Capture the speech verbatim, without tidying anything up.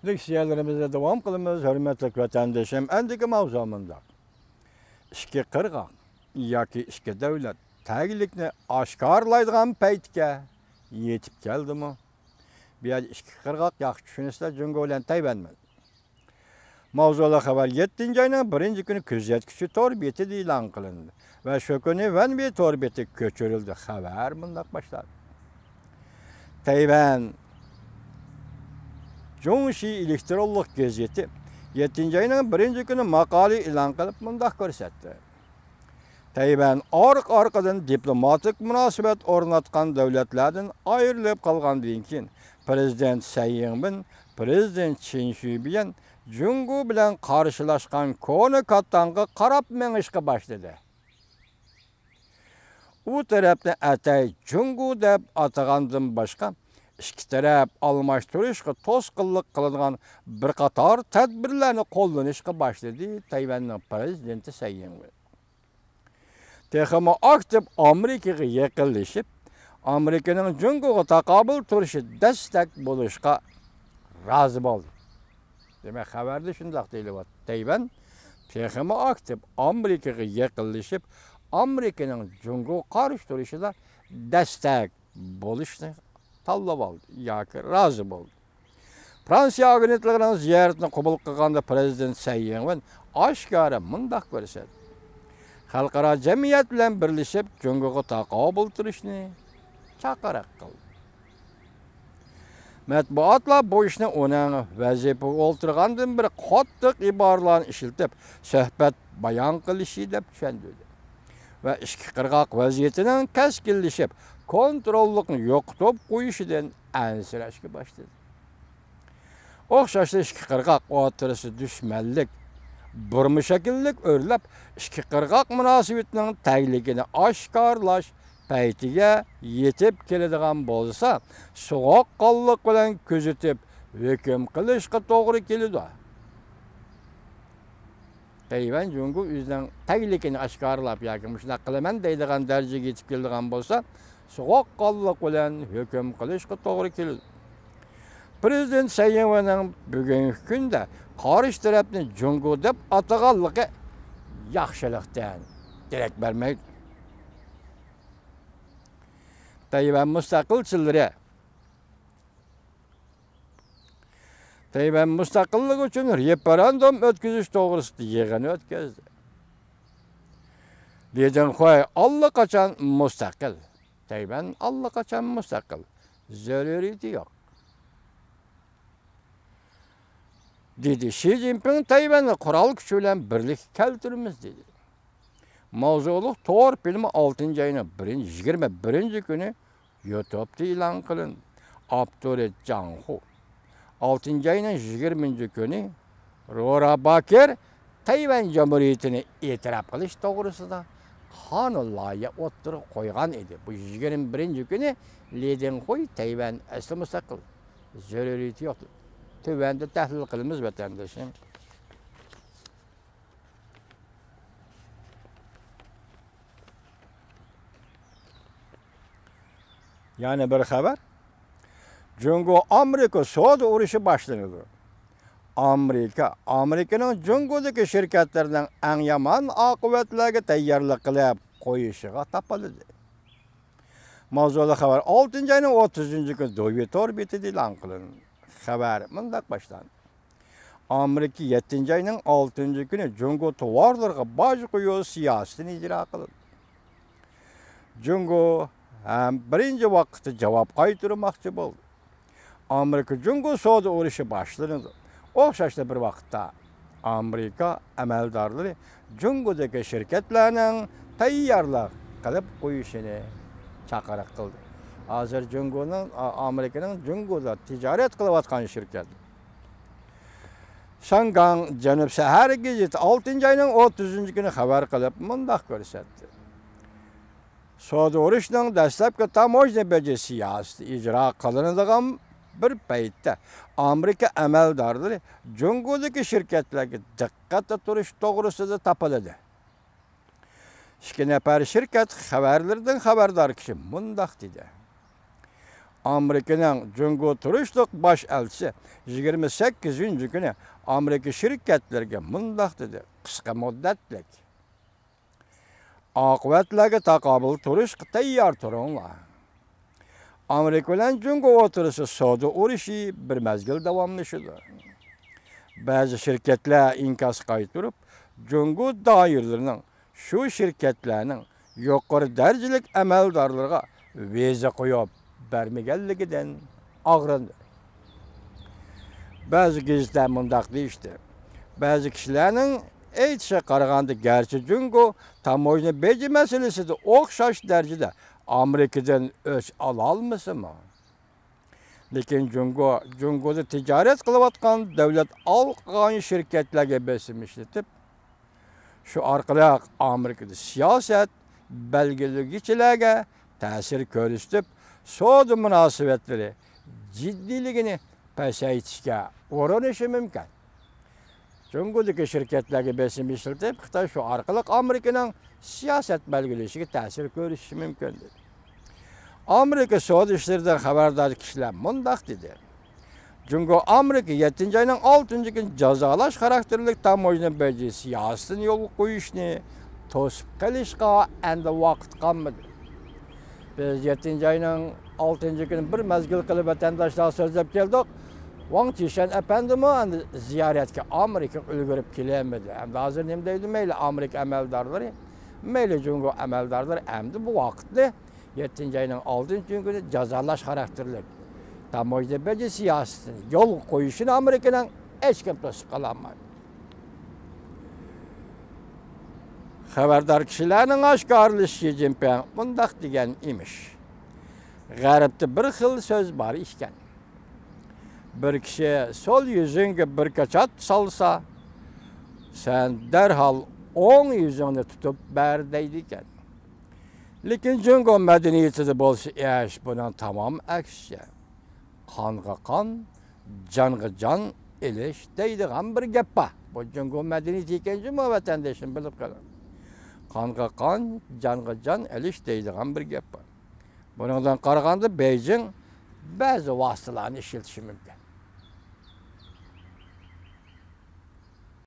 لېكسىيەلىرىمىزنى داۋام قىلىمىز، ھۆرمەتلىك ۋەتەندىشىم. ئەندىكى ماۋزۇ مۇنداق. ئىككى قىرغاق ياكى ئىككى دۆلەت تەگلىكنى ئاشكارىلايدىغان پەيتكە يېتىپ كەلدىمۇ؟ بۇ يەردە ئىككى قىرغاق ياخشى چۈشىنىسىلەر، جۇڭگو بىلەن تەيۋەنمەن. ماۋزۇلۇق خەۋەر يەتتىنچى ئاينىڭ بىرىنچى كۈنى كۆزەتكۈچى تور بېتىدە ئېلان قىلىندى ۋە شۇ كۈنى ۋەنۋې تور بېتىگە كۆچۈرۈلدى. خەۋەر مۇنداق باشلاندى. تەيۋەن جۇڭشى ئېلېكترونلۇق گېزىتى يەتتىنچى ئاينىڭ بىرىنچى كۈنى ماقالە ئېلان قىلىپ مۇنداق كۆرسەتتى. تەيۋەن ئارقا-ئارقىدىن دىپلوماتىك مۇناسىۋەت ئورناتقان دۆلەتلەردىن ئايرىلىپ قالغاندىن كېيىن، پىرېزىدېنت سەي يىڭۋېن، پىرېزىدېنت چىن شۈيبىيەن جۇڭگو بىلەن قارشىلاشقان كونا كاتتانغا قاراپ مېڭىشقا باشلىدى. ئۇ تەرەپنى ئەتەي جۇڭگو دەپ ئاتىغاندىن باشقا، ئىككى تەرەپ ئالماشتۇرۇشقا توسقۇنلۇق قىلىدىغان بىر قاتار تەدبىرلەرنى قوللىنىشقا باشلىدى تەيۋەننىڭ پىرېزىدېنتى سەي يىڭۋېن. تېخىمۇ ئاكتىپ ئامېرىكىغا يېقىنلىشىپ، ئامېرىكىنىڭ جۇڭگوغا تاقابىل تۇرۇشى دەستەك بولۇشقا رازى بولدى. دېمەك، خەۋەردە شۇنداق دېيىلىۋاتىدۇ. تەيۋەن تېخىمۇ ئاكتىپ ئامېرىكىغا يېقىنلىشىپ، ئامېرىكىنىڭ جۇڭگوغا قارشى تۇرۇشىدا دەستەك بولۇشنى تاللىۋالدى ياكى رازى بولدى. فرانسىيە ئاگېنتلىقىنىڭ زىيارىتىنى قوبۇل قىلغاندا پىرېزىدېنت سەي يىڭۋېن ئاشكارا مۇنداق كۆرسەتتى. خەلقئارا جەمئىيەت بىلەن بىرلىشىپ جۇڭگوغا تاقابىل تۇرۇشنى چاقىرىق قىلدى. مەتبۇئاتلار بۇ ئىشنى ئۇنىڭ ۋەزىپىگە ئولتۇرغاندىن بېرى قاتتىق ئىبارىلەرنى ئىشلىتىپ سۆھبەت بايان قىلىشى دەپ چۈشەندۈردى ۋە ئىككى قىرغاق ۋەزىيىتىنىڭ كەسكىنلىشىپ، كونتروللۇقنى يوقىتىپ قويۇشىدىن ئەنسىرەشكە باشلىدى. ئوخشاشلا ئىككى قىرغاق ئوتتۇرىسىدا دۈشمەنلىك بۇرما شەكىللىك ئۆرلەپ، ئىككى قىرغاق مۇناسىۋىتىنىڭ تەگلىكىنى ئاشكارىلاش پەيتىگە يېتىپ كېلىدىغان بولسا، سوغۇققانلىق بىلەن كۆزىتىپ ھۆكۈم قىلىشقا توغرا كېلىدۇ. تەيۋەن جۇڭگو ئۆزىنىڭ تەگلىكىنى ئاشكارىلاپ ياكى مۇشۇنداق قىلىمەن دەيدىغان دەرىجىگە يېتىپ كېلىدىغان بولسا، سوغۇققانلىق بىلەن ھۆكۈم قىلىشقا توغرا كېلىدۇ. پىرېزىدېنت سەي يىڭۋېننىڭ بۈگۈنكى كۈندە قارشى تەرەپنى جۇڭگو دەپ ئاتىغانلىقى ياخشىلىقتىن دېرەك بەرمەيدۇ. تەيۋەن مۇستەقىلچىلىرى تەيۋەن مۇستەقىللىقى ئۈچۈن رېفېرېندۇم ئۆتكۈزۈش توغرىسىدا يىغىن ئۆتكۈزدى. لى جىنخۇي ئاللىقاچان مۇستەقىل. تەيۋەن ئاللىقاچان مۇستەقىل. زۆرۈرىيىتى يوق. دېدى. شى جىنپىڭ تەيۋەننى قورال كۈچى بىلەن بىرلىككە كەلتۈرىمىز، دېدى. ماۋزۇلۇق تور فىلىمى ئالتىنچى ئاينىڭ بىرىنچى، يىگىرمە بىرىنچى كۈنى يۇتۇبتا ئېلان قىلىندى. ئاپتورى جاڭ خۇ. ئالتىنچى ئاينىڭ يىگىرمىنچى كۈنى رورا باكىر تەيۋەن جۇمھۇرىيىتىنى ئېتىراپ قىلىش توغرىسىدا قانۇن لايىھە ئوتتۇرىغا قويغان ئىدى. بۇ يىگىرمە بىرىنچى كۈنى لى جىنخۇي تەيۋەن ئەسلى مۇستەقىل، زۆرۈرىيىتى يوق. تۆۋەندە تەھلىل قىلىمىز، ۋەتەندىشىم. يەنە بىر خەۋەر. جۇڭگو ئامېرىكا سودا ئۇرۇشى باشلىنىدۇ. ئامېرىكا، ئامېرىكىنىڭ جۇڭگودىكى شىركەتلىرىنىڭ ئەڭ يامان ئاقىۋەتلەرگە تەييارلىق قىلىپ قويۇشىغا تاپىلىدى. ماۋزۇلۇق خەۋەر ئالتىنچى ئاينىڭ ئوتتۇزىنچى كۈنى دوۋيى تور بېتىدە ئېلان قىلىندى. خەۋەر مۇنداق باشلاندى. ئامېرىكا يەتتىنچى ئاينىڭ ئالتىنچى كۈنى جۇڭگو تاۋارلىرىغا باج قويۇش سىياسىتىنى ئىجرا قىلدى. جۇڭگو ھەم بىرىنچى ۋاقىتتا جاۋاب قايتۇرماقچى بولدى. ئامېرىكا جۇڭگو سودا ئۇرۇشى باشلىنىدۇ. ئوخشاشلا بىر ۋاقىتتا ئامېرىكا ئەمەلدارلىرى جۇڭگودىكى شىركەتلەرنىڭ تەييارلىق قىلىپ قويۇشىنى چاقىرىق قىلدى. ھازىر جۇڭگونىڭ، ئا-، ئامېرىكىنىڭ جۇڭگودا تىجارەت قىلىۋاتقان شىركەت شاڭگاڭ جەنۇب سەھەر گېزىتى ئالتىنچى ئاينىڭ ئوتتۇزىنچى كۈنى خەۋەر قىلىپ مۇنداق كۆرسەتتى. سودا ئۇرۇشىنىڭ دەسلەپكى تاموژنا بېجى سىياسىتى ئىجرا قىلىنىدىغان بىر پەيتتە، ئامېرىكا ئەمەلدارلىرى جۇڭگودىكى شىركەتلەرگە دىققەتتە تۇرۇش توغرىسىدا تاپىلىدى. ئىككى نەپەر شىركەت خەۋەرلىرىدىن خەۋەردار كىشى مۇنداق دېدى: ئامېرىكىنىڭ جۇڭگو تۇرۇشلۇق باش ئەلچىسى يىگىرمە سەككىزىنچى كۈنى ئامېرىكا شىركەتلىرىگە مۇنداق دېدى: قىسقا مۇددەتلىك، ئاقىۋەتلەرگە تاقابىل تۇرۇشقا تەييار تۇرۇڭلار. ئامېرىكا بىلەن جۇڭگو ئوتتۇرىسىدا سودا ئۇرۇشى بىر مەزگىل داۋاملىشىدۇ. بەزى شىركەتلەر ئىنكاس قايتۇرۇپ، جۇڭگو دائىرىلىرىنىڭ شۇ شىركەتلەرنىڭ يۇقىرى دەرىجىلىك ئەمەلدارلىرىغا ۋىزا قويۇپ بەرمىگەنلىكىدىن ئاغرىندى. بەزى گېزىتلەر مۇنداق دېيىشتى: بەزى كىشىلەرنىڭ ئېيتىشىغا قارىغاندا، گەرچە جۇڭگو تاموژنا بېجى مەسىلىسىدە ئوخشاش دەرىجىدە ئامېرىكىدىن ئۆچ ئالالمىسىمۇ، لېكىن جۇڭگو، جۇڭگودا تىجارەت قىلىۋاتقان دۆلەت ئالغان شىركەتلەرگە بېسىم ئىشلىتىپ، شۇ ئارقىلىق ئامېرىكىدا سىياسەت بەلگىلىگۈچىلەرگە تەسىر كۆرسىتىپ، سودا مۇناسىۋەتلىرى جىددىيلىكىنى پەسەيتىشكە ئۇرۇنۇشى مۇمكىن. جۇڭگودىكى شىركەتلەرگە بېسىم ئىشلىتىپ، خىتاي شۇ ئارقىلىق ئامېرىكىنىڭ سىياسەت بەلگىلىشىگە تەسىر كۆرسىتىشى مۇمكىن، دېدى. ئامېرىكا سودا ئىشلىرىدىن خەۋەردار كىشىلەر مۇنداق دېدى: جۇڭگو ئامېرىكا يەتتىنچى ئاينىڭ ئالتىنچى كۈنى جازالاش خاراكتېرلىك تاموژنا بېجى سىياسىتىنى يولغا قويۇشنى توسۇپ قېلىشقا ئەمدى ۋاقىت قالمىدى. بىز يەتتىنچى ئاينىڭ ئالتىنچى كۈنى بىر مەزگىل قىلىپ ۋەتەنداشلارغا سۆزلەپ كەلدۇق. ۋاڭ چىشەن ئەپەندىمۇ ئەمدى زىيارەتكە ئامېرىكىغا ئۈلگۈرۈپ كېلەلمىدى. ئەمدى ھازىر نېمە دەيدۇ؟ مەيلى ئامېرىكا ئەمەلدارلىرى، مەيلى جۇڭگو ئەمەلدارلىرى ئەمدى بۇ ۋاقىتنى، يەتتىنچى ئاينىڭ ئالتىنچى كۈنى جازالاش خاراكتېرلىك تاموژنا بېجى سىياسىتىنى يولغا قويۇشىنى ئامېرىكىنىڭ ھېچكىم توسۇپ قالالمايدۇ. خەۋەردار كىشىلەرنىڭ ئاشكارىلىشىچە، شى جىنپىڭ مۇنداق دېگەن ئىمىش: غەربتە بىر خىل سۆز بار ئىكەن، بىر كىشى سول يۈزۈڭگە بىر كاچات سالسا، سەن دەرھال ئوڭ يۈزۈڭنى تۇتۇپ بەر، دەيدىكەن. لېكىن جۇڭگو مەدەنىيىتىدە بولسا ئىش بۇنىڭ تامام ئەكسىچە. قانغا قان، جانغا جان ئېلىش دەيدىغان بىر گەپ بار. بۇ جۇڭگو مەدەنىيىتى ئىكەن جۇمۇ، ۋەتەندىشىم، بىلىپ قېلىڭ. قانغا قان، جانغا جان ئېلىش دەيدىغان بىر گەپ بار. بۇنىڭدىن قارىغاندا، بېيجىڭ بەزى ۋاسىتىلارنى ئىشلىتىشى مۇمكىن.